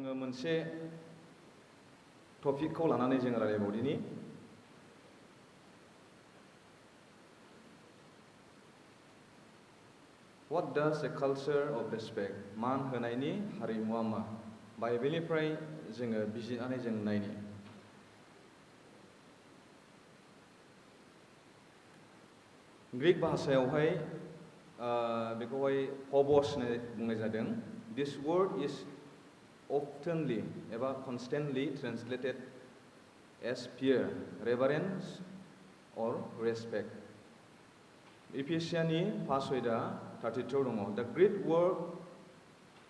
जोङो मोनसे टपिकखौ लानानै जों रायलायबावदिनि What does a culture of respect मान होनायनि हारिमुआ मा बाइबेलनिफ्राय जोङो बिजिरनानै जों नायनि ग्रीक भाषायावहाय बेखौहाय हबस होननाय बुंनाय जादों This word is oftenly एबा constantly translated as fear, reverence or respect. Ephesians 5:32 दङ. The Greek word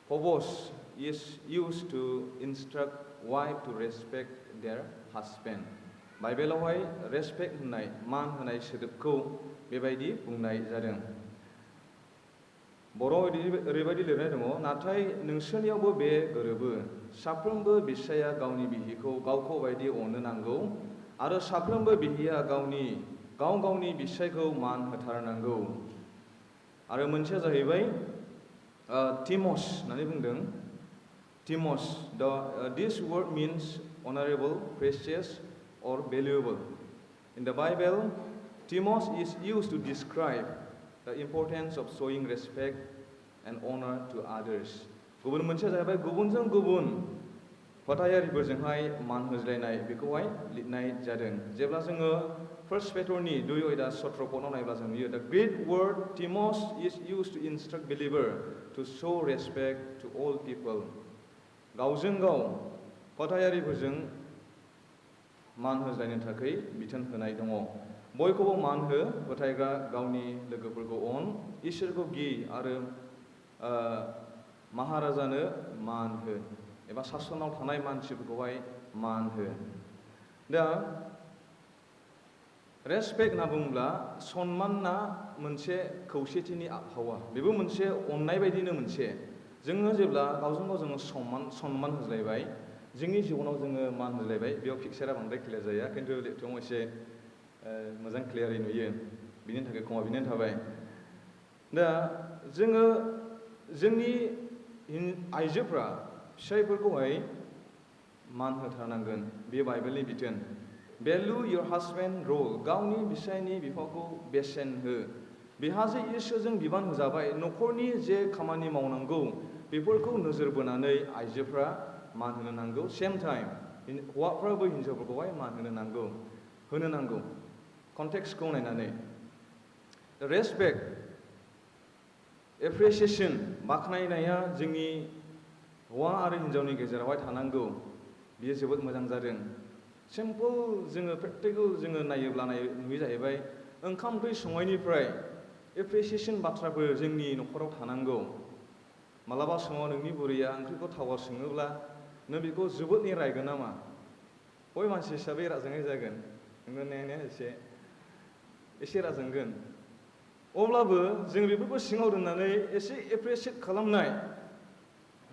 hobos is used to instruct wife to respect their husband. बाइबेलावहाय respect होननाय मान होनाय सोदोबखौ बेबायदि बुंनाय जादों. बर'आव ओरैबायदि लिरनाय दङ नाथाय नोंसोरनियावबो बे गोरोबो साफ्रोमबो बिसाया गावनि बिहिखौ गावखौ बायदि अननो नांगौ आरो साफ्रोमबो बिहिया गावनि बिसायखौ मान होथारनांगौ आरो मोनसेया जाहैबाय थिमस होननानै बुंदों थिमस this word means honorable, precious or valuable. In the Bible, Timos is used to describe the importance of showing respect and honor to others. गुबुन मोनसेया जाहैबाय गुबुनजों गुबुन फोथायारिफोरजोंहाय मान होज्लायनाय बेखौहाय लिरनाय जादों. जेब्ला जोङो 1 पेटरनि 2:17 नायब्ला जों नुयो the Greek word Timos is used to instruct believer to show respect to all people. गावजों गाव फोथायारिफोरजों मान होज्लायनो थाखाय बिथोन होनाय दङ. बयखौबो मान हो फोथायग्रा गावनि लोगोफोरखौ अन इसोरखौ गि आरो महाराजानो मान हो एबा सासनाव थानाय मानसिफोरखौहाय मान हो. दा रेसपेक्ट होनना बुङोब्ला सनमानना मोनसे खौसेथिनि आबहावा बेबो मोनसे अननाय बायदिनो मोनसे जोङो जेब्ला गावजों गाव जोङो सनमान होज्लायबाय जोंनि जिबनाव जोङो मान होज्लायबाय बेयाव पिक्सारा बांद्राय क्लियार जाया खिन्थु लेखायाव एसे मोजां क्लियारै नुयो बिनि थाखाय खमा बिनानै थाबाय. दा जोङो जोंनि आइजोफ्रा फिसायफोरखौहाय मान होथारनांगोन बे बाइबेलनि बिथोन. Value your husband role गावनि बिसायनि बिफावखौ बेसेन हो. बिहाजे इसोरजों बिबान होजाबाय नखरनि जे खामानि मावनांगौ बेफोरखौ नोजोर बोनानै आइजोफ्रा मान होनो नांगौ. सेम टाइम हौवाफ्राबो हिन्जावफोरखौहाय मान होनो नांगौ कन्टेक्सखौ नायनानै. रेसपेक्ट एप्रिसिएशन बाख्नायनाया जोंनि हौवा आरो हिन्जावनि गेजेरावहाय थानांगौ बियो जोबोद मोजां जादों. सिम्पल जोङो प्रेक्टिकेल जोङो नायोब्ला नुयो जाहैबाय ओंखाम ओंख्रि संनायनिफ्राय एप्रिसिएशन बाथ्राफोर जोंनि न'खराव थानांगौ. मालाबा समाव नोंनि बुरैया ओंख्रिखौ थावा सङोब्ला नों बेखौ जोबोद रायगोन नामा बय मानसि हिसाबै राजोंनाय जागोन नोङो नायनाया एसे राजोंगोन अब्लाबो जों बेफोरखौ सिङाव दोननानै एसे एप्रिसिएट खालामनाय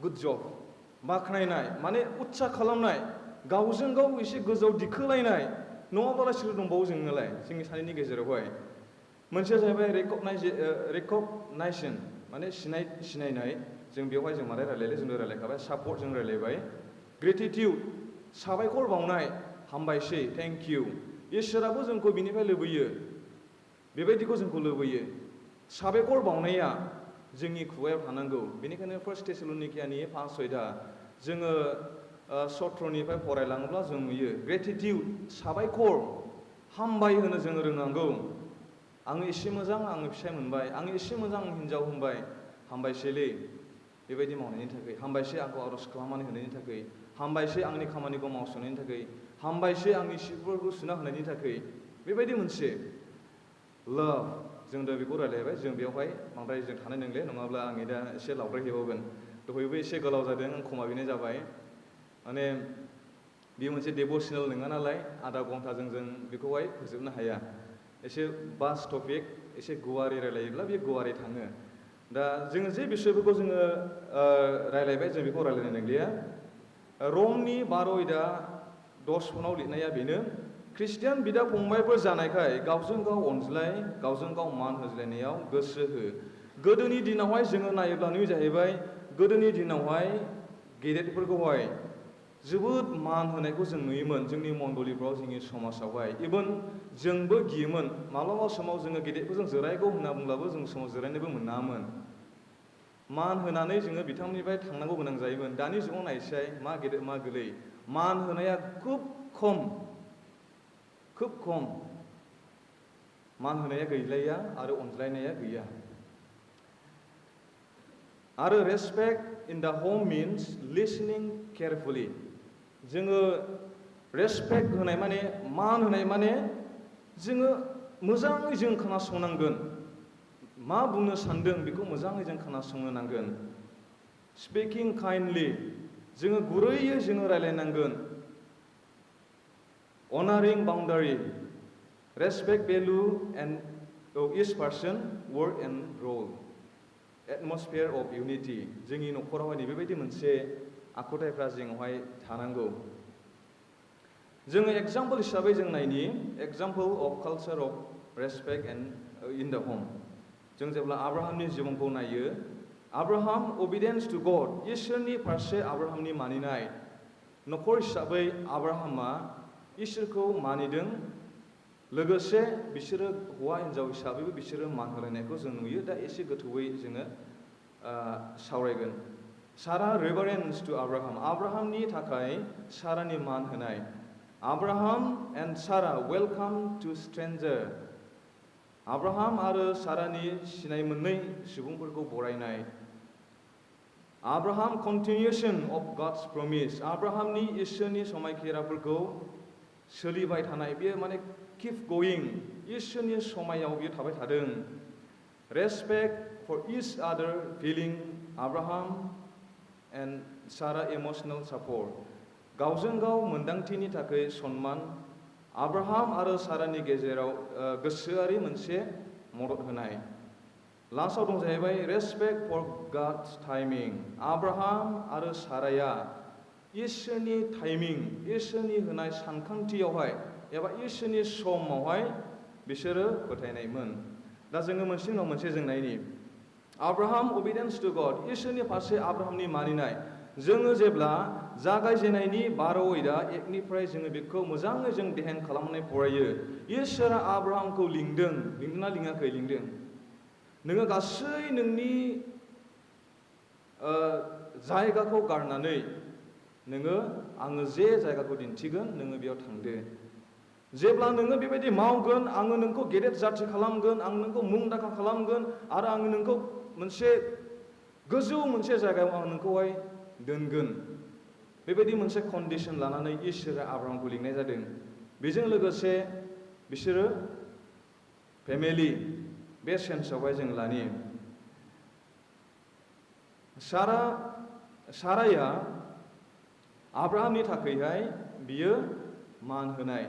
गुड जब बाख्नायनाय माने उत्सा खालामनाय गावजों गाव एसे गोजौ दिखोलायनाय नङाब्ला सोर दंबावो जोंनोलाय जोंनि सानैनि गेजेरावहाय. मोनसेया जाहैबाय रेकगनाइजेसन माने सिनायनाय जों बेवहाय जों मारै रायलायले जों रायलायखाबाय सापर्ट जों रायलायबाय. ग्रेटिटिउड साबायखर बावनाय हामबायसै थेंक इउ इसोराबो जोंखौ बिनिफ्राय लुबैयो बेबायदिखौ जोंखौ लुबैयो. साबायखर बावनाया जोंनि खुगायाव थानांगौ. बेनिखायनो 1 टेसलनिकियानि 5:6 जोङो सत्रनिफ्राय फरायलाङोब्ला जों नुयो ग्रेटिटिउड साबायखर हामबाय होनो जोङो रोंनांगौ. आङो एसे मोजां आङो फिसाय मोनबाय आङो एसे मोजां हिन्जाव मोनबाय हामबायसैलै बेबायदि मावनायनि थाखाय हामबायसै आंखौ आर'ज खालामनानै होनायनि थाखाय हामबायसै आंनि खामानिखौ मावसोनायनि थाखाय हामबायसै आंनि सिफोरखौ सुना होनायनि थाखाय बेबायदि मोनसे लाभ जों दा बेखौ रायलायबाय जों बेवहाय बांद्राय जों थानाय नंले नङाब्ला आंनि दा एसे लावद्रायहैबावगोन. दहायबो एसे गोलाव जादों आं खमा बिनाय जाबाय माने बेयो मोनसे डेभ'सनेल नङा नालाय आधा घन्टाजों जों बेखौहाय फोजोबनो हाया. एसे बास टपिक एसे गुवारै रायलायोब्ला बेयो गुवारै थाङो. दा जोङो जे बिसयफोरखौ जोङो रायलायबाय जों बेखौ रायलायनो नंलिया. रमनि 12:10 लिरनाया बेनो ख्रिस्टियान बिदा फंबायफोर जानायखाय गावजों गाव अनज्लाय गावजों गाव मान होज्लायनायाव गोसो हो. गोदोनि दिनावहाय जोङो नायोब्ला नुयो जाहैबाय गोदोनि दिनावहाय गेदेरफोरखौहाय जोबोद मान होनायखौ जों नुयोमोन जोंनि मण्डलिफ्राव जोंनि समाजावहाय इभेन जोंबो गियोमोन माब्लाबा समाव जोङो गेदेरफोरजों जिरायगौ होनना बुंब्लाबो जों समाव जिरायनोबो मोनामोन मान होनानै जोङो बिथांमोननिफ्राय थांनांगौ गोनां जायोमोन दानि जुगाव नायसाय मा गेदेर मा गोलै मान होनाया खुब खम मान होनाया गैलाया आरो अनज्लायनाया गैया आरो रेसपेक्ट इन द होम मीन्स लिसनिं केयरफुली जोङो रेसपेक्ट होनाय माने मान होनाय माने जोङो मोजाङै जों खोनासंनांगोन मा बुंनो सानदों बेखौ मोजाङै जों खोनासंनो नांगोन स्पीकिं काइन्डलि जोङो गुरैयै जोङो रायलायनांगोन अनारिं boundary respect value and each person work and role atmosphere of unity जोंनि न'खरावहाय बेबायदि मोनसे आखुथायफ्रा जोंनावहाय थानांगौ जोङो एग्जाम्पल हिसाबै जों नायनि example of culture of respect and in the होम जों जेब्ला आब्राहामनि जिबनखौ नायो आब्राहाम अबिडेन्स टु गड इसोरनि फारसे आब्राहामनि मानिनाय न'खर हिसाबै आब्राहामा इसोरखौ मानिदों लोगोसे बिसोरो हौवा हिन्जाव हिसाबैबो बिसोरो मान होलायनायखौ जों नुयो दा एसे गोथौयै जोङो सावरायगोन सारा रेभारेन्स टु आब्राहामनि थाखाय सारानि मान होनाय आब्राहाम एन्ड सारा वेलकाम टु स्ट्रेन्जार आब्राहाम आरो सारानि सिनाय मोनै सुबुंफोरखौ बरायनाय आब्राहाम कन्टिनिउसन अफ गड्स प्रमिस आब्राहामनि इसोरनि समायखिराफोरखौ सोलिबाय थानाय बेयो माने किप गोइं इसोरनि समायाव बियो थाबाय थादों रेसपेक्ट फर इच आदार फिलिं आब्राहाम एन्ड सारा इमोशनेल सापर्ट गावजों गाव मोन्दांथिनि थाखाय सन्मान आब्राहाम आरो सारानि गेजेराव गोसोआरि मोनसे मदद होनाय लास्टआव दं जाहैबाय respect four gods timing Abraham आरो साराया इसोरनि टाइमिं इसोरनि होनाय सानखांथियावहाय एबा इसोरनि समावहाय बिसोरो फोथायनायमोन दा जोङो मोनसे उनाव मोनसे जों नायनि आब्राहाम अबिडेन्स टु गड इसोरनि फारसे आब्राहामनि मानिनाय जोङो जेब्ला जागायजेननायनि 12 आयदा 1 निफ्राय जोङो बेखौ मोजाङै जों देहान खालामनानै फरायो इसोरा आब्राहामखौ लिंदोंना लिङाखै लिंदों नोङो गासै नोंनि जायगाखौ गारनानै नोङो आङो जे जायगाखौ दिन्थिगोन नोङो बेयाव थांदो जेब्ला नोङो बेबायदि मावगोन आङो नोंखौ गेदेर जाथि खालामगोन आं नोंखौ मुंदांखा खालामगोन आरो आङो नोंखौ मोनसे गोजौ मोनसे जायगायाव आं नोंखौहाय दोनगोन बेबायदि मोनसे कन्डिशन लानानै इसोरा आब्राहामखौ लिंनाय जादों बेजों लोगोसे बिसोरो फेमिलि बे सेन्सआवहाय जों लानि साराया आब्राहामनि थाखायहाय बियो मान होनाय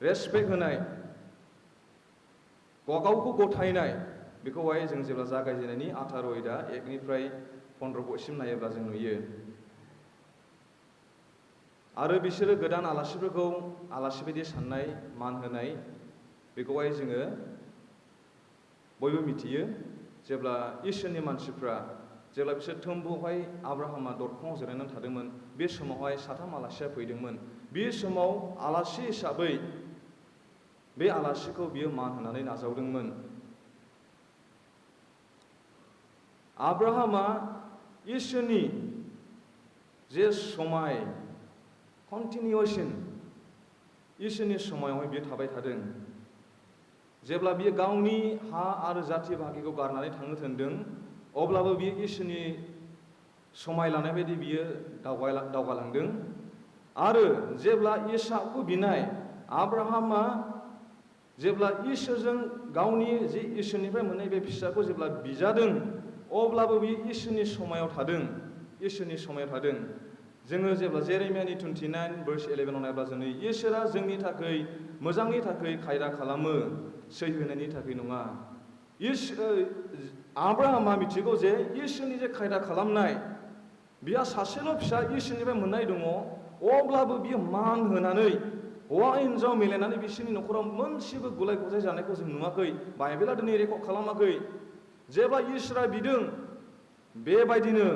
रेसपेक्ट होनाय गावखौ गथायनाय बेखौहाय जों जेब्ला जागायजेननायनि 18 आयदा 1 निफ्राय 15 सिम नायोब्ला जों नुयो आरो बिसोरो गोदान आलासिफोरखौ आलासि बायदि साननाय मान होनाय बेखौहाय जोङो बयबो मिथियो जेब्ला इसोरनि मानसिफ्रा जेब्ला बिसोर थोम्बुआवहाय आब्राहामा दरखङाव जिरायनानै थादोंमोन बे समावहाय 3 आलासिया फैदोंमोन बे समाव आलासि हिसाबै बे आलासिखौ बियो मान होनानै नाजावदोंमोन आब्राहामा इसोरनि जे समाय कन्टिनिउसन इसोरनि समायावहाय बियो थाबाय थादों जेब्ला बियो गावनि हा आरो जाथि भागिखौ गारनानै थांनो थोनदों अब्लाबो बियो इसोरनि समाय लानाय बायदि बियो दावगालांदों आरो जेब्ला इसाकखौ बिनाय आब्राहामा जेब्ला इसोरजों गावनि जे इसोरनिफ्राय मोननाय बे फिसाखौ जेब्ला बिजादों अब्लाबो बियो इसोरनि समायाव थादों जोङो जेब्ला जेरेमियानि 29 verse 11 नायब्ला जों इसोरा जोंनि थाखाय मोजांनि थाखाय खायदा खालामो सै होनायनि थाखाय नङा आब्राहामा मिथिगौ जे इसोरनि जे खायदा खालामनाय बिहा सासेल' फिसा इसोरनिफ्राय मोननाय दङ अब्लाबो बियो मान होनानै हौवा हिन्जाव मिलायनानै बिसोरनि न'खराव मोनसेबो गुलाय गुजाय जानायखौ जों नुवाखै बाइबेला दिनै रेकर्ड खालामाखै जेब्ला इसोरा बिदों बेबायदिनो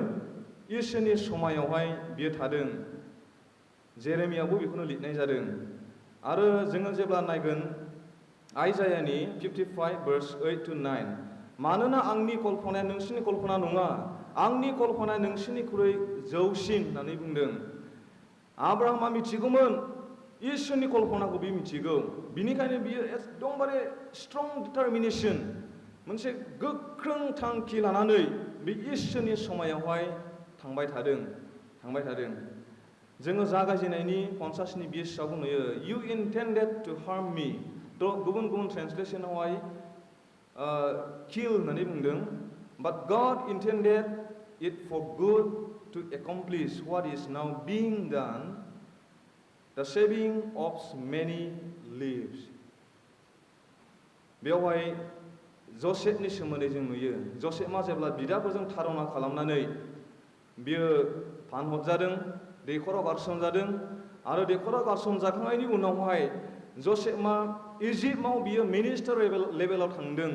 इसोरनि समायावहाय बियो थादों जेरेमियावबो बेखौनो लिरनाय जादों आरो जोङो जेब्ला नायगोन आइजायानि 55 verse 8 to 9 मानोना आंनि कल्पनाया नोंसिनि कल्पना नङा आंनि कल्पनाया नोंसिनिख्रुइ जौसिन होननानै बुंदों आब्राहामा मिथिगौमोन इसोरनि कल्पनाखौ बियो मिथिगौ बिनिखायनो बियो एकदमबारे स्ट्रं डिटारमिनेशन मोनसे गोख्रों थांखि लानानै बे इसोरनि समायावहाय थांबाय थादों जोङो जागायजेननायनि 50नि 20आव नुयो you intended to harm me थ' गुबुन गुबुन ट्रेन्सलेसनावहाय kill होननानै बुंदों but God intended it for good to accomplish what is now being done the saving of many lives बेवहाय जसेफनि सोमोन्दै जों नुयो जसेफआ जेब्ला बिदाफोरजों थारना खालामनानै बियो फानहरजादों दैखराव गारसोमजादों आरो दैखराव गारसोमजाखांनायनि उनावहाय जसेफआ इजिप्टआव बियो मिनिस्टार लेभेलाव थांदों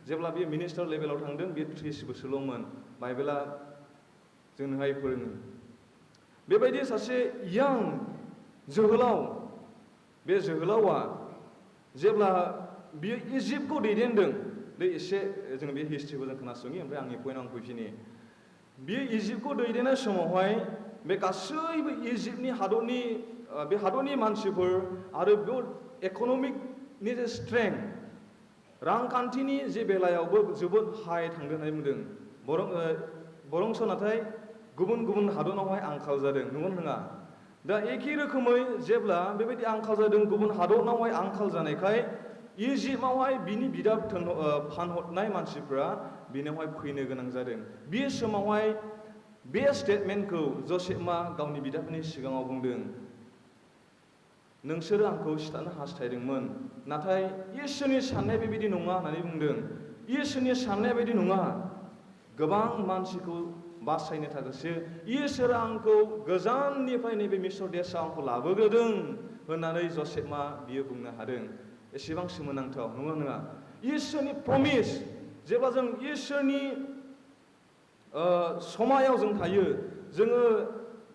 जेब्ला बियो मिनिस्टार लेभेलाव थांदों बियो 30 बोसोरल'मोन बाइबेला जोंनोहाय फोरोङो बेबायदि सासे यां जोहोलाव बे जोहोलावा जेब्ला बियो इजिप्टखौ दैदेनदों बे एसे जों बे हिस्ट्रिखौ जों खोनासङि ओमफ्राय आंनि पइन्टआव आं फैफिनि बियो इजिप्टखौ दैदेननाय समावहाय बे गासैबो इजिप्टनि हादरनि बे हादरनि मानसिफोर आरो बेयाव इक'नमिकनि जे स्ट्रेंथ रांखान्थिनि जे बेलायावबो जोबोद हाइ थांदों होननानै बुंदों बरंस नाथाय गुबुन गुबुन हादरावहाय आंखाल जादों नंगौ नङा दा एखे रोखोमै जेब्ला बेबायदि आंखाल जादों गुबुन हादरावहाय आंखाल जानायखाय इजिप्टआवहाय बिनि बिदा फानहरनाय मानसिफ्रा बिनावहाय फैनो गोनां जादों बे समावहाय बे स्टेटमेन्टखौ जसेफआ गावनि बिदाफोरनि सिगाङाव बुंदों नोंसोरो आंखौ सिथारनो हास्थायदोंमोन नाथाय इसोरनि साननाय बेबायदि नङा होननानै बुंदों इसोरनि साननाय बायदि नङा गोबां मानसिखौ बासायनो थाखायसो इसोरा आंखौ गोजाननिफ्राय नैबे मिस्र देशआव आंखौ लाबोग्रोदों होननानै जसेफआ बियो बुंनो हादों एसेबां सोमोनांथाव नङा नङा इसोरनि प्रमिस जेब्ला जों इसोरनि समायाव जों थायो जोङो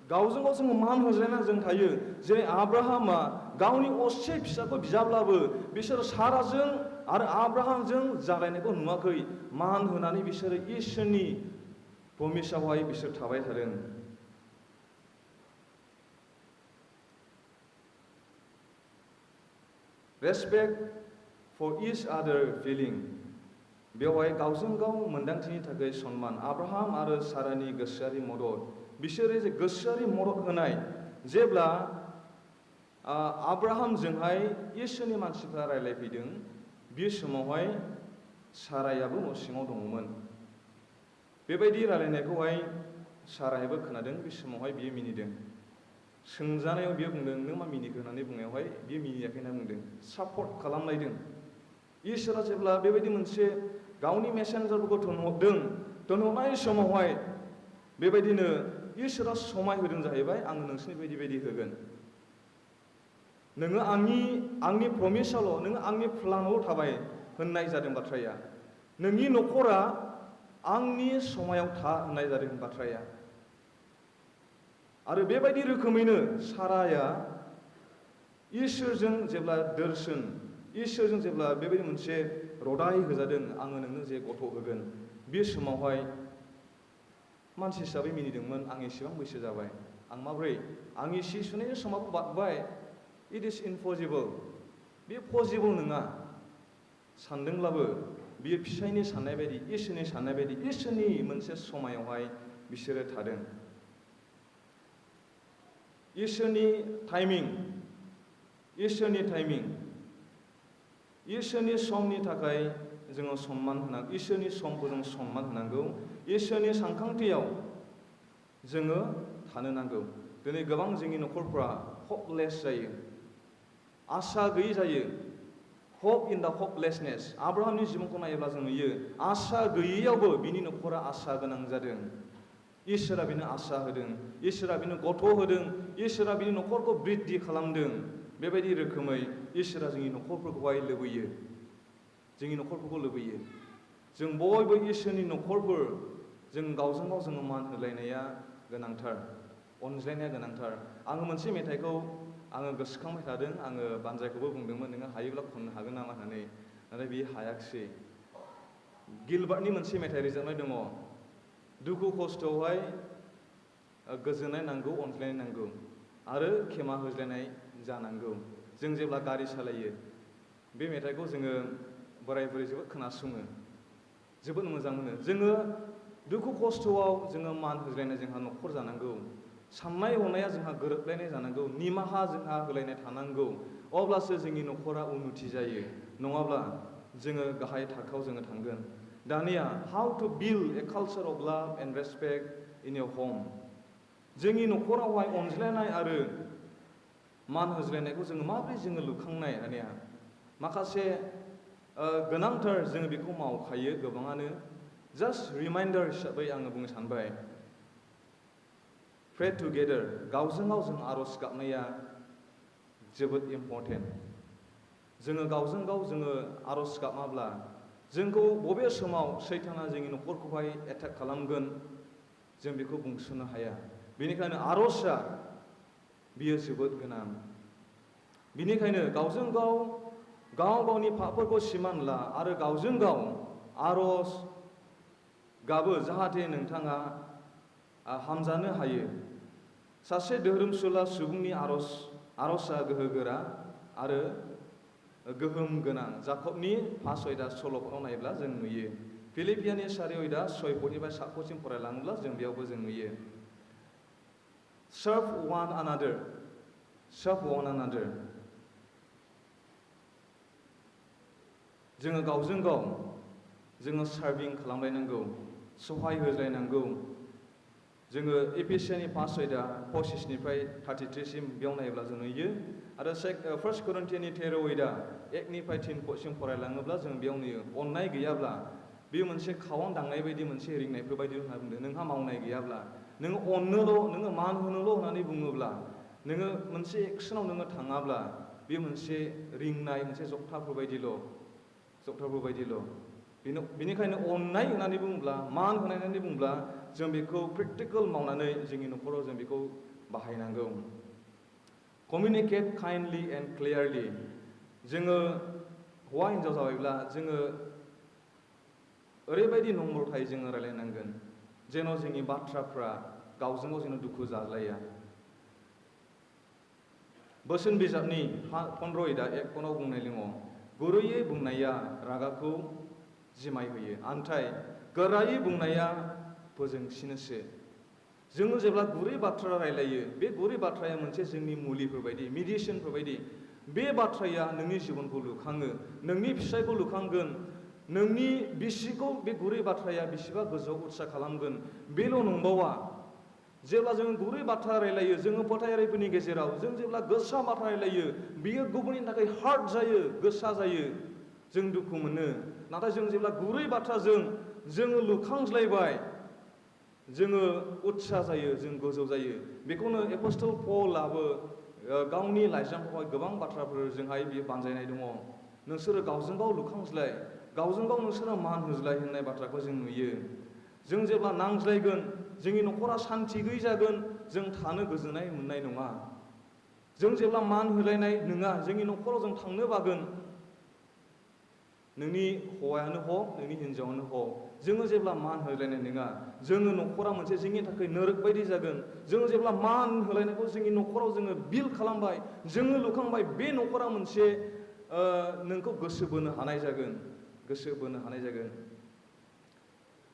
गावजों गाव जोङो मान होज्लायनानै जों थायो जेरै आब्राहामा गावनि असे फिसाखौ बिजाब्लाबो बिसोर साराजों आरो आब्राहामजों जालायनायखौ नुवाखै मान होनानै बिसोरो इसोरनि प्रमिसावहाय बिसोर थाबाय थादों रेसपेक्ट फर इच आदार फिलिं बेवहाय गावजों गाव मोन्दांथिनि थाखाय सनमान आब्राहाम आरो सारानि गोसोआरि मदद बिसोरो जे गोसोआरि मदद होनाय जेब्ला आब्राहामजोंहाय इसोरनि मानसिफ्रा रायलायफैदों बे समावहाय सारायाबो न' सिङाव दङमोन बेबायदि रायलायनायखौहाय सारायाबो खोनादों बे समावहाय बियो मिनिदों सोंजानायाव बियो बुंदों नों मा मिनिखो होननानै बुंनायावहाय बियो मिनियाखै होनना बुंदों सापर्ट खालामलायदों इसोरा जेब्ला बेबायदि मोनसे गावनि मेसेन्जारफोरखौ थिनहरनाय समावहाय बेबायदिनो इसोरा समाय होदों जाहैबाय आङो नोंसोरनि बायदि होगोन नोङो आंनि प्रमिसावल' नोङो आंनि प्लानावल' थाबाय होननाय जादों बाथ्राया नोंनि न'खरा आंनि समायाव था होननाय जादों बाथ्राया आरो बेबायदि रोखोमैनो साराया इसोरजों जेब्ला दर्शन इसोरजों जेब्ला बेबायदि मोनसे रदाय होजादों आङो नोंनो जे गथ' होगोन बे समावहाय मानसि हिसाबै मिनिदोंमोन आं एसेबां बैसो जाबाय आं माब्रै आंनि सि सुनायनि समाबो बारबाय इट इज इम्पसिबल बे पसिबल नङा सानदोंब्लाबो बियो फिसायनि साननाय बायदि इसोरनि साननाय बायदि इसोरनि मोनसे समायावहाय बिसोरो थादों इसोरनि टाइमिं इसोरनि समनि थाखाय जोङो सनमान होनांगौ इसोरनि समखौ जों सनमान होनांगौ इसोरनि सानखांथियाव जोङो थानो नांगौ दिनै गोबां जोंनि न'खरफ्रा हपलेस जायो आसा गैयै जायो हप इन द हपलेसनेस आब्राहामनि जिबनखौ नायोब्ला जों नुयो आसा गैयैयावबो बिनि न'खरा आसा गोनां जादों इसोरा बेनो आसा होदों इसोरा बेनो गथ' होदों इसोरा बेनि न'खरखौ बृद्धि खालामदों बेबायदि रोखोमै इसोरा जोंनि न'खरफोरखौहाय लुबैयो जोंनि न'खरफोरखौ लुबैयो जों बयबो इसोरनि न'खरफोर जों गावजों गाव जोङो मान होलायनाया गोनांथार अनज्लायनाया गोनांथार आङो मोनसे मेथाइखौ आङो गोसोखांबाय थादों आङो बानजायखौबो बुंदोंमोन नोङो हायोब्ला खननो हागोन नामा होननानै नाथाय बियो हायाखिसै गिलबार्टनि मोनसे मेथाइ रोजाबनाय दङ दुखु खस्थ'आवहाय गोजोननाय नांगौ अनज्लायनाय नांगौ आरो खेमा होज्लायनाय जानांगौ जों जेब्ला गारि सालायो बे मेथाइखौ जोङो बोराय बुरै जोबोद खोनासङो जोबोद मोजां मोनो जोङो दुखु खस्थ'आव जोङो मान होज्लायनाय जोंहा न'खर जानांगौ साननाय हनाया जोंहा गोरोबलायनाय जानांगौ निमाहा जोंहा होलायनाय थानांगौ अब्लासो जोंनि न'खरा उन्नति जायो नङाब्ला जोङो गाहाय थाखोआव जोङो थांगोन दानिया how to build a culture of love and respect in your home जोंनि न'खरावहाय अनज्लायनाय आरो मान होज्लायनायखौ जोङो माबोरै जोङो लुखांनाय दानिया माखासे गोनांथार जोङो बेखौ मावखायो गोबाङानो जास्ट रिमाइन्डार हिसाबै आङो बुंनो सानबाय प्रे टुगेदार गावजों गाव जों आर'ज गाबनाया जोबोद इम्परटेन्ट जोङो गावजों गाव जोङो आर'ज गाबाब्ला जोंखौ बबे समाव सैताना जोंनि न'खरखौहाय एटाक खालामगोन जों बेखौ बुंस'नो हाया बेनिखायनो आर'जआ बियो जोबोद गोनां बेनिखायनो गावजों गाव गाव गावनि पापफोरखौ सिमान ला आरो गावजों गाव आर'ज गाबो जाहाथे नोंथाङा हामजानो हायो सासे धोरोमसुला सुबुंनि आर'जआ गोहोगोरा आरो गोहोम गोनां जाकबनि 5-6 सल'फोराव नायोब्ला जों नुयो फिलिपियानि 4-6 7 फरायलाङोब्ला जों बेयावबो जों नुयो serve one another जोङो गावजों गाव जोङो सार्भिं खालामलायनांगौ सहाय होज्लायनांगौ जोङो एफिसियानि 5-6 33 बेयाव नायोब्ला जों नुयो आरो 1 करिन्थियानि 1-3 फरायलाङोब्ला जों बेयाव नुयो अननाय गैयाब्ला बेयो मोनसे खावां दांनाय बायदि मोनसे रिंनायफोर बायदि होनना बुंदों नोंहा मावनाय गैयाब्ला नोङो अननोल' नोङो मान होनोल' होननानै बुङोब्ला नोङो मोनसे एक्सनाव नोङो थाङाब्ला बे मोनसे रिंनाय मोनसे जक्थाफोर बायदिल' बेनिखायनो अननाय होननानै बुङोब्ला मान होनाय होननानै बुङोब्ला जों बेखौ प्रेक्टिकेल मावनानै जोंनि न'खराव जों बेखौ बाहायनांगौ कमिउनिकेट काइन्डलि एन्ड क्लियारलि जोङो हौवा हिन्जाव जाबायब्ला जोङो ओरैबायदि नम्रथायै जोङो रायलायनांगोन जेन' जोंनि बाथ्राफ्रा गावजों गाव जेन' दुखु जाज्लाया बोसोन बिजाबनि 15-1 बुंनाय दङ गुरैयै बुंनाया रागाखौ जिमाय होयो नाथाय गोरायै बुंनाया फोजोंसिनोसो जोङो जेब्ला गुरै बाथ्रा रायलायो बे गुरै बाथ्राया मोनसे जोंनि मुलिफोर बायदि मेडिसिनफोर बायदि बे बाथ्राया नोंनि जिबनखौ लुखाङो नोंनि फिसायखौ लुखांगोन नोंनि बिसिखौ बे गुरै बाथ्राया बिसिबा गोजौआव उत्सा खालामगोन बेल' नंबावा जेब्ला जों गुरै बाथ्रा रायलायो जोङो फोथायारिफोरनि गेजेराव जों जेब्ला गोसा बाथ्रा रायलायो बियो गुबुननि थाखाय हार्ट जायो गोसा जायो जों दुखु मोनो नाथाय जों जेब्ला गुरै बाथ्राजों जोङो लुखांज्लायबाय जोङो उत्सा जायो जों गोजौ जायो बेखौनो एपस्टल पलाबो गावनि लाइजामखौहाय गोबां बाथ्राफोर जोंहाय बियो बानजायनाय दङ नोंसोरो गावजों गाव लुखांज्लाय गावजों गाव नोंसोरो मान होज्लाय होननाय बाथ्राखौ जों नुयो जों जेब्ला नांज्लायगोन जोंनि न'खरा सान्थि गैयै जागोन जों थानो गोजोननाय मोननाय नङा जों जेब्ला मान होलायनाय नङा जोंनि न'खराव जों थांनो बागोन नोंनि हौवायानो हक नोंनि हिन्जावानो हक जोङो जेब्ला मान होलायनाय नङा जोङो न'खरा मोनसे जोंनि थाखाय नोरोग बायदि जागोन जोङो जेब्ला मान होलायनायखौ जोंनि न'खराव जोङो बिल्ड खालामबाय जोङो लुखांबाय बे न'खरा मोनसे नोंखौ गोसो बोनो हानाय जागोन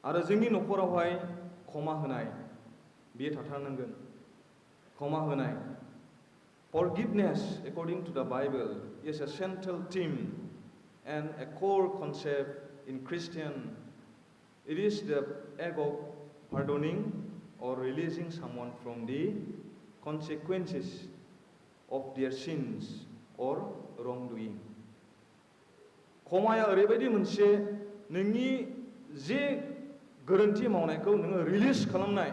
आरो जोंनि न'खरावहाय क्षमा होनाय बेयो थाथारनांगोन क्षमा होनाय forgiveness according to the Bible is a central theme and a core concept in Christian. It is the act of pardoning or releasing someone from the consequences of their sins or wrongdoing. क्षमाया ओरैबायदि मोनसे नोंनि जे गोरोन्थि मावनायखौ नोङो release खालामनाय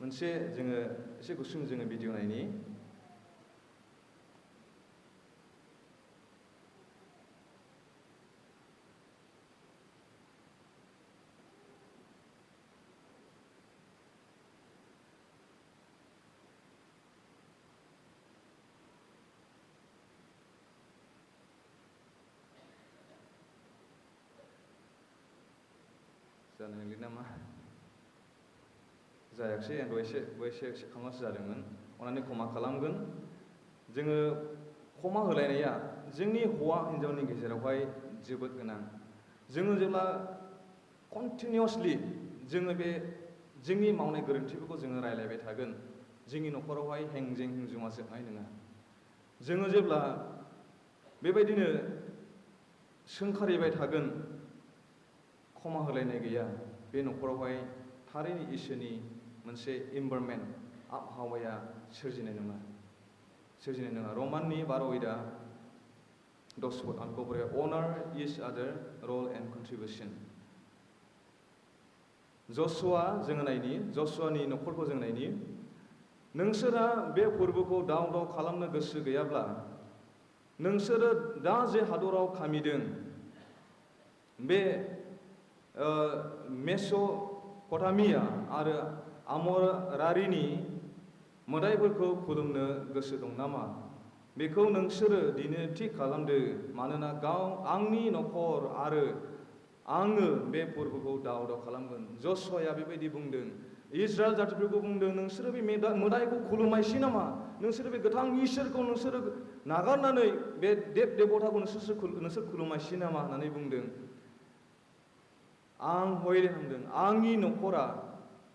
मोनसे जोङो एसे गुसुं जोङो भिडिअ नायनि जानाय नंला नामा जायाखिसै आं एसे खालामनासो जादोंमोन अननानै क्षमा खालामगोन जोङो क्षमा होलायनाया जोंनि हौवा हिन्जावनि गेजेरावहाय जोबोद गोनां जोङो जेब्ला कन्टिनिउसलि जोङो बे जोंनि मावनाय गोरोन्थिफोरखौ जोङो रायलायबाय थागोन जोंनि न'खरावहाय हेंजें हेंजुङा जोबनाय नङा जोङो जेब्ला बेबायदिनो सोंखारिबाय थागोन क्षमा होलायनाय गैया बे न'खरावहाय थारैनो इसोरनि मोनसे इनभाइरनमेन्ट आबहावाया सोरजिनाय नङा रमाननि 12 10 आं कबरे अनार इच आदार रल एन्ड कन्ट्रिबिउसन जसुवानि न'खरखौ जों नायनि नोंसोरा बे फोरबोखौ दाव खालामनो गोसो गैयाब्ला नोंसोरो दा जे हादराव खामिदों बे मेस'पटामिया आरो आमरारिनि मोदाइफोरखौ खुलुमनो गोसो दं नामा बेखौ नोंसोरो दिनै थि खालामदो मानोना आंनि न'खर आरो आङो बे फोरबोखौ दाव खालामगोन जसुवाया बेबायदि बुंदों इजराइल जातिफोरखौ बुंदों नोंसोरो बे मोदाइखौ खुलुमायसै नामा नोंसोरो बे गोथां इसोरखौ नोंसोरो नागारनानै बे देबथाखौ नोंसोर खुलुमायसै नामा होननानै बुंदों आं हयले होनदों आंनि न'खरा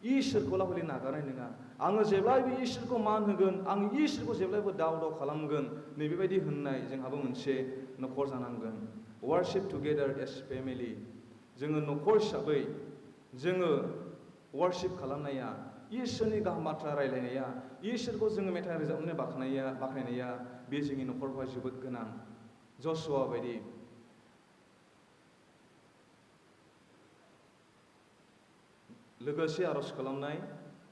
इसोरखौ लाबोले नागारनाय नङा आङो जेब्लायबो इसोरखौ मान होगोन आं इसोरखौ जेब्लायबो दाव खालामगोन नैबेबायदि होननाय जोंहाबो मोनसे न'खर जानांगोन वारशिप टुगेदार एस फेमिलि जोङो न'खर हिसाबै जोङो वारशिप खालामनाया इसोरनि गाहाम बाथ्रा रायलायनाया इसोरखौ जोङो मेथाइ रोजाबनानै बाख्नायनाया बे जोंनि न'खरावहाय जोबोद गोनां जसुवा बायदि लोगोसे आरज खालामनाय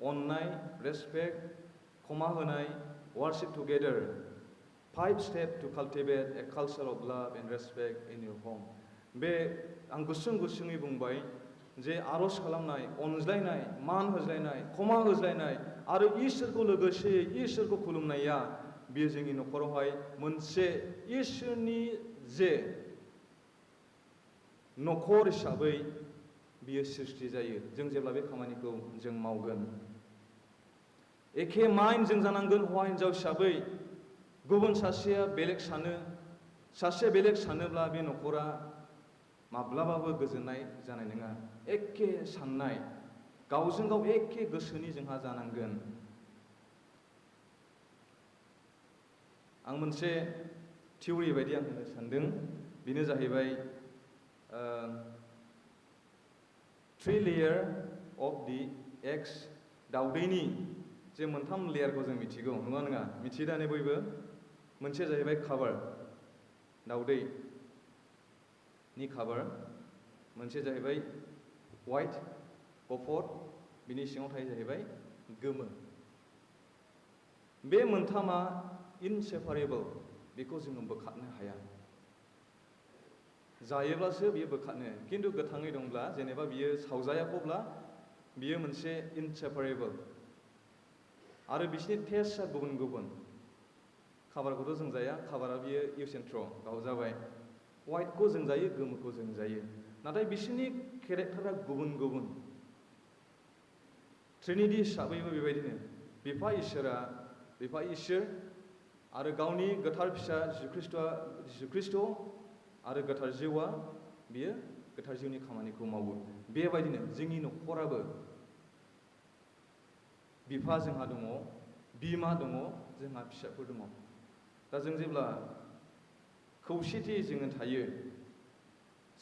अननाय रेसपेक्ट क्षमा होनाय warship together 5 steps to cultivate a culture of love and respect in your home बे आं गुसुङै बुंबाय जे आरज खालामनाय अनज्लायनाय मान होज्लायनाय क्षमा होज्लायनाय आरो इसोरखौ लोगोसे इसोरखौ खुलुमनाया बेयो जोंनि न'खरावहाय मोनसे इसोरनि जे न'खर हिसाबै बियो सृष्टि जायो जों जेब्ला बे खामानिखौ जों मावगोन एखे माइन्ड जों जानांगोन हौवा हिन्जाव हिसाबै गुबुन सासेया बेलेग सानोब्ला बे न'खरा माब्लाबाबो गोजोननाय जानाय नङा एखे साननाय गावजों गाव एखे गोसोनि जोंहा जानांगोन आं मोनसे थिउरि बायदि आं होननो सानदों बेनो जाहैबाय 3 layer of the eggs दाउदैनि जे 3 लेयारखौ जों मिथिगौ नङा मिथियो दा ने बयबो मोनसे जाहैबाय खाबार दाउदैनि खाबार मोनसे जाहैबाय वाइट गफर बिनि सिङाव थायो जाहैबाय गोमो बे 3आ इनसेपारेबल बेखौ जोङो बोखारनो हाया जायोब्लासो बियो बोखारनो खिन्थु गोथाङै दंब्ला जेनेबा बियो सावजायाखैब्ला बियो मोनसे इनसेपारेबल आरो बिसोरनि टेस्टआ गुबुन खाबारखौथ' जों जाया खाबारा बियो इउस एन्ड थ्र' गाव जाबाय वाइटखौ जों जायो गोमोखौ जों जायो नाथाय बिसोरनि केरेक्टारा गुबुन ट्रिनिटि हिसाबैबो बेबायदिनो बिफा इसोर आरो गावनि गोथार फिसा जिसु ख्रिस्ट आरो गोथार जिउआ बियो गोथार जिउनि खामानिखौ मावो बेबायदिनो जोंनि न'खराबो बिफा जोंहा दङ बिमा दङ जोंहा फिसाफोर दङ दा जों जेब्ला खौसेथि जोङो थायो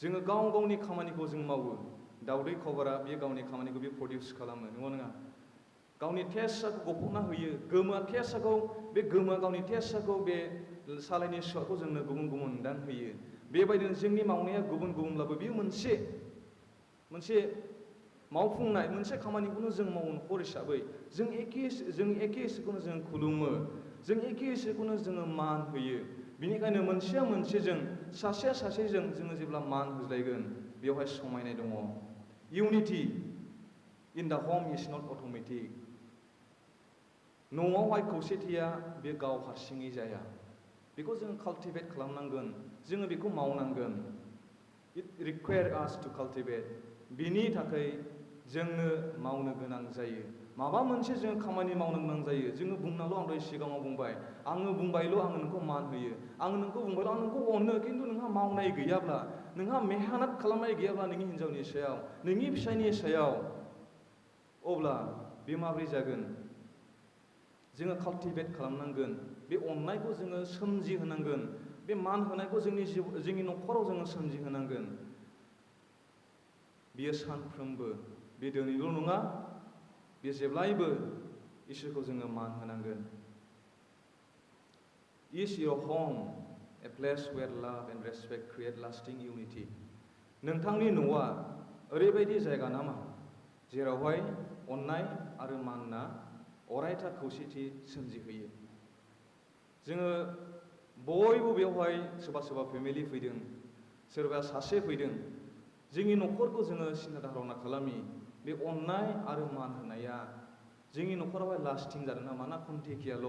जोङो गावनि खामानिखौ जों मावो दाउदै खबरा बे गावनि खामानिखौ बे प्रडिउस खालामो नङा गावनि टेस्टखौ गफबना होयो गोमोआ गावनि टेस्टखौ बे सालायनि सुवादखौ जोंनो गुबुन दान होयो बेबायदिनो जोंनि मावनाया गुबुनब्लाबो बेयो मोनसे मावफुंनाय मोनसे खामानिखौनो जों मावो न'खर हिसाबै जों एखे इसोरखौनो जों खुलुमो जों एखे इसोरखौनो जोङो मान होयो बिनिखायनो मोनसेया मोनसेजों सासेया सासेजों जोङो जेब्ला मान होज्लायगोन बेवहाय समायनाय दङ इउनिटि इन दा ह'म इज नट अट'मेटिक न'आवहाय खौसेथिया बे गाव हारसिङै जाया बेखौ जों काल्टिभेट खालामनांगोन जोङो बेखौ मावनांगोन It requires us to cultivate. बिनि थाखाय जोंनो मावनो गोनां जायो माबा मोनसे जों खामानि मावनो गोनां जायो जोङो बुंनाल' आं दहाय सिगाङाव बुंबाय आङो बुंबायल' आङो नोंखौ मान होयो आङो नोंखौ बुंबायल' आं नोंखौ अनो खिन्थु नोंहा मावनाय गैयाब्ला नोंहा मेहनत खालामनाय गैयाब्ला नोंनि हिन्जावनि सायाव नोंनि फिसायनि सायाव अब्ला बे माबोरै जागोन जोङो काल्टिभेट खालामनांगोन बे अननायखौ जोङो सोमजिहोनांगोन बे मान होनायखौ जोंनि न'खराव जोङो सोमजिहोनांगोन बियो सानफ्रोमबो बे दिनैल' नङा बे जेब्लायबो इसोरखौ जोङो मान होनांगोन Is your home a place where love and respect create lasting unity? नोंथांनि न'आ ओरैबायदि जायगा नामा जेरावहाय अननाय आरो मानना अरायथा खौसेथि सोमजिहोयो जोङो बयबो बेवहाय सोरबा फेमिलि फैदों सोरबा सासे फैदों जोंनि न'खरखौ जोङो सिन्था धारना खालामि बे अननाय आरो मान होनाया जोंनि न'खरावहाय लास्टिं जादों नामा ना खन्थेखियाल'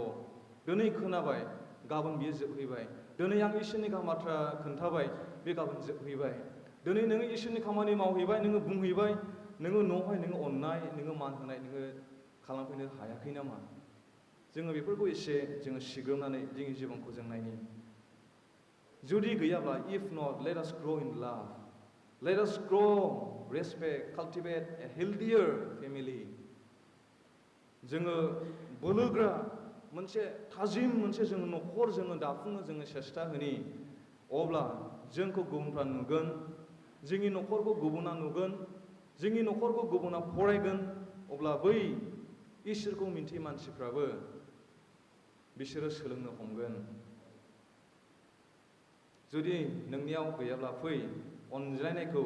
दिनै खोनाबाय गाबोन बियो जोबहैबाय दिनै आं इसोरनि बाथ्रा खोन्थाबाय बे गाबोन जोबहैबाय दिनै नोङो इसोरनि खामानि मावहैबाय नोङो बुंहैबाय नोङो न'आवहाय नोङो अननाय नोङो मान होनाय नोङो खालामफैनो हायाखै नामा जोङो बेफोरखौ एसे जोङो सिग्रोमनानै जोंनि जिबनखौ जों नायनि जुदि गैयाब्ला if not let us grow in love let us grow respect cultivate a healthier family जोङो बोलोग्रा मोनसे थाजिम मोनसे जोङो न'खर जोङो दाफुंनो जोङो सेस्था होनि अब्ला जोंखौ गुबुनफ्रा नुगोन जोंनि न'खरखौ गुबुना नुगोन जोंनि न'खरखौ गुबुना फरायगोन अब्ला बै इसोरखौ मिन्थियै मानसिफ्राबो बिसोरो सोलोंनो हमगोन जुदि नोंनियाव गैयाब्ला फै अनज्लायनायखौ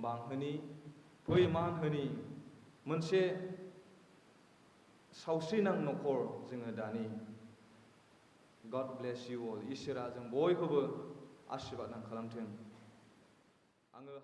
बांहोनि फै मान होनि मोनसे सावस्रिनां न'खर जोङो दानि God bless you all इसोरा जों बयखौबो आशीर्बाद खालामथों आङो